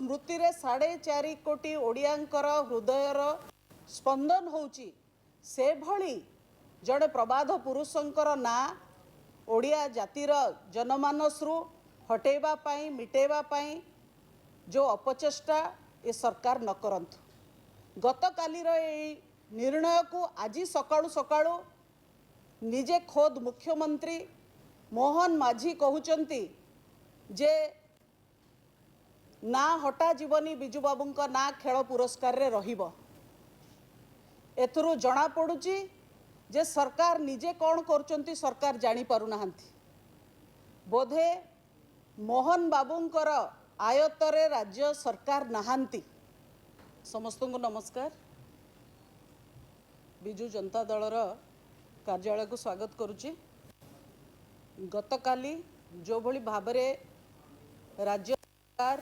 ସ୍ମୃତିରେ 4.5 କୋଟି ଓଡ଼ିଆଙ୍କର ହୃଦୟର ସ୍ପନ୍ଦନ ହେଉଛି, ସେଭଳି ଜଣେ ପ୍ରବାଦ ପୁରୁଷଙ୍କର ନାଁ ଓଡ଼ିଆ ଜାତିର ଜନମାନସରୁ ହଟେଇବା ପାଇଁ, ମିଟେଇବା ପାଇଁ ଯେଉଁ ଅପଚେଷ୍ଟା ଏ ସରକାର ନ କରନ୍ତୁ। ଗତକାଲିର ଏଇ ନିର୍ଣ୍ଣୟକୁ ଆଜି ସକାଳୁ ସକାଳୁ ନିଜେ ଖୋଦ୍ ମୁଖ୍ୟମନ୍ତ୍ରୀ ମୋହନ ମାଝୀ କହୁଛନ୍ତି ଯେ ନାଁ ହଟାଯିବନି, ବିଜୁ ବାବୁଙ୍କ ନାଁ ଖେଳ ପୁରସ୍କାରରେ ରହିବ। ଏଥିରୁ ଜଣାପଡ଼ୁଛି ଯେ ସରକାର ନିଜେ କ'ଣ କରୁଛନ୍ତି ସରକାର ଜାଣିପାରୁନାହାନ୍ତି। ବୋଧେ ମୋହନ ବାବୁଙ୍କର ଆୟତରେ ରାଜ୍ୟ ସରକାର ନାହାନ୍ତି। ସମସ୍ତଙ୍କୁ ନମସ୍କାର। ବିଜୁ ଜନତା ଦଳର କାର୍ଯ୍ୟାଳୟକୁ ସ୍ୱାଗତ କରୁଛି। ଗତକାଲି ଯେଉଁଭଳି ଭାବରେ ରାଜ୍ୟ ସରକାର